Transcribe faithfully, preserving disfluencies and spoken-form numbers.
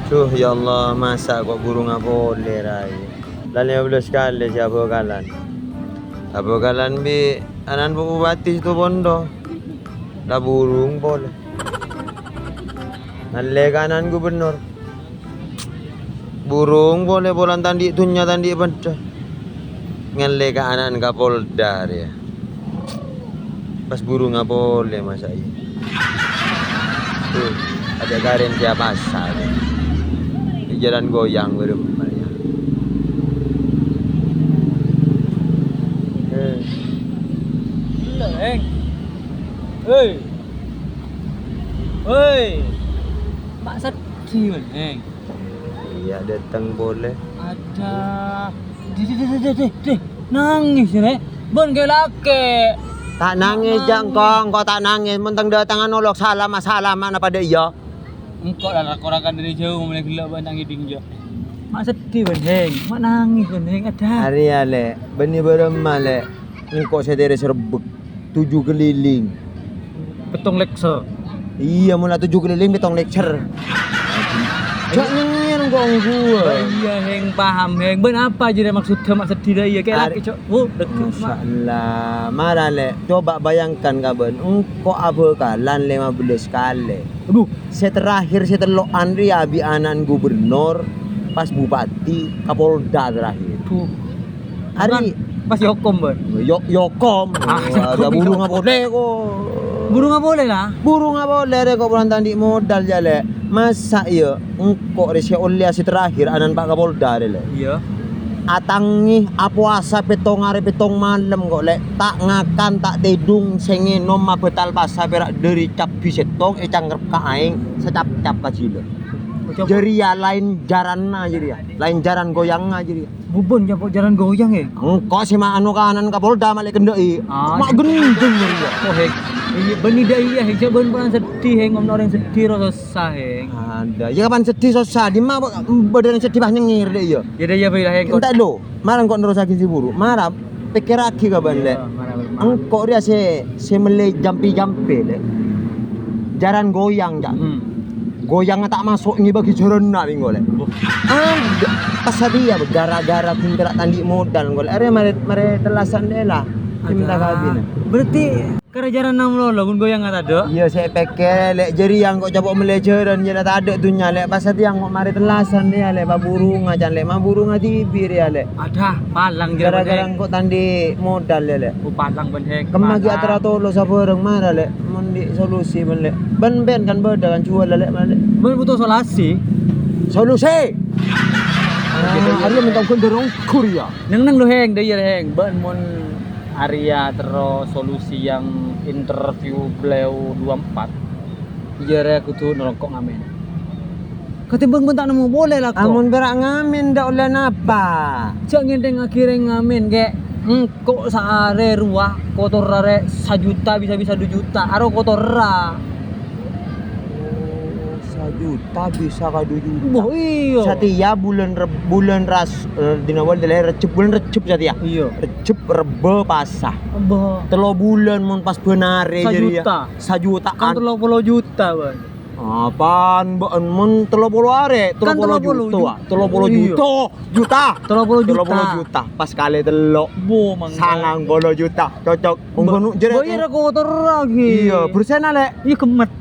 Duh, ya Allah, masa' ko' burung apolè, Rai? La lèma bellâs kalè sè abhâkalan. Abhâkalan bi' ana'na Bu Bupati Situbondo. La burung polè. Ngallè ka ana'na gubernur. Burung polè polana ta' andi' dhunnya, ta' andi' bhândhâ. Ngallè ka ana'na Kapolda rèya. Pas burung apolè masa' iyâ. Tuh, ada karen siapa asal. Di jalan goyang baru kembali. Eh. Gila, Heng. Hei. Hei. Mak sedih, Heng. Iyâ, dâteng polè. Ada. Dih, dih, dih, dih, dih, dih. Nangis, Rè. Bân kè lakè'. Ta' nangis, Jang, kong. Kok ta' nangis. Mon tang dâtengnga nolok salam, salam mana padâ iyâ. Engko' la rak-orakan dâri jhâu, mulai ghellâ' bân nangis ding, jhâ'. Mak sedih, bân, Heng. Mak nangis, bân, Heng. Ada. Arèya, Lè'. Bânnè bârâmma, Lè'. Engko' sè terros rebbek. Tujuh keliling. Pèttong lèkser. Iyâ, mon la tujuh keliling pèttong lèkser. Jhâ' nyengngèr kok ongghu. Iyâ, Heng, paham, Heng. Bân apa jârèya maksoddhâ mak sedih dâ' iyâ? Kè lakè', Cok. Oh, dâggi'. Masyaallah. Mara, Lè', coba bayangkan ka bân, engko' abhâkalan lèma bellâs kalè. Aduh. Sè terakhir sè tello'an rèya bi' ana'na gubernur, pas bupati, kapolda terakhir. Duh. Ari. Pas yokom, bân. Yo-, yokom. Ah, ada burung apolè kok. Burung apolè, la? Burung apolè rè kok polana ta' andi' modal, jâ, Lè'. Masa' iyâ engko' rè sè ollèya sè terakhir ana'na Pak Kapolda rè, Lè'. Iyâ. Atangè, apowasa pèttong arè pèttong malem kok, Lè'. Ta' ngakan, ta' tèdung, sè ngènom abhâtal pasa pèra' dâri cabbhi sèttong ècangkrep ka aèng, sacap-cap ka jhilâ. Jârèya laèn jârânna jârèya. Laèn jârân goyangnga jârèya. Bubun nyampo jârân goyang, è? Engko' sè ma' anu kanan Kapolda ma' lè' kendâ'i. Ah, ma' gendeng jârèya. Oh, Heng. Iyâ, bânnè dâ' iyâ, Heng. Jhâ' bân polana sedih, Heng. Mon orèng sedih, ro sossa, Heng. Ada. Iyâ, kapan sedih sossa? Dimma bâdâ orèng sedih pas nyengngèr dâ' iyâ. Iyâ, dâ' iyâ, bhâi, Heng. Entar lo. Mara engko' nerrossaghi sè buru. Mara, pèkkèrraghi ka bân, Lè'. Iyâ, mara, mara. Engko' rèya sè, sè mellè jampi-jampi, Lè'. Jârân goyang, Cak. Hmm. Goyangnga ta' maso' ngèbâghi jârânna, bi' engko', Lè'. Wah. Ada, pas satèya, gara-gara ghun pèra' ta' andi' modal, engko', Lè'. Arèya marè, marè tellasan, Lè', la. Minta kabin. Berarti Karè jârânna malolo, ghun goyangnga tadâ'? Iyâ, sè èpèkkèr, Lè', jârèya engko' coba mellè jârân, jârèya tadâ' dhunnya, Lè'. Pas satèya engko' marè tellasan rèya, Lè', paburungnga, can, Lè', maburungnga dhibi' rèya, Lè'. Adah, palang jârèya, gara-gara bân, Heng. Engko' ta' andi' modal, Lè', Lè'. Oh, palang, bân, Heng. Kemma ghi' palang. Atera tolo sabâreng, mara, Lè'. Mon andi' solusi, bân, Lè'. Bân, bân, kan bâdâ, kan, juwâl, Lè', mara, Lè'. Bân buto solusi? Solusi! Ah, arèya mènta ghun dorong ghur, ya. Neng-neng lo, Heng, dâ' iyâ, Heng. Bân mon Arèya terro solusi yang interview beliau dua empat. Iyâ rè kodhu nongko' ngamen. Katèmbhâng bân ta' nemmo polè lako. Amon pèra' ngamen dâ' ollè napa? Jhâ' ngènthèngngaghi rèng ngamen, Kè. Engko' saarè rowa kotorra rè sajuta bisa-bisa du juta. Aro kotorra. Oh, sajuta bisa ka du juta. Wah, iyâ. Satèya bulân Reb-, bulân Ras-, eh, dina wali Rejjhep, bulân Rejjhep satèya. Iyâ. Rejjhep, Rebbâ, Pasa. Bâh. Tello bulân mon pas bân arè jârèya. Sajuta. Sajutaan. Kan tello polo juta, Bân. Apaan, Bân? Mon tello polo arè, kan tello polo juta, tello polo juta. Tello polo juta. Iyâ. Juta. Tello polo juta. Tello polo juta. Pas kalè tello. Bo, mangga. Sangang polo juta. Cocok. Ba-, ongkono jârèya. Bayar aku kotor lagi. Iyâ, bersèna, Lè'. Iyâ, gemet.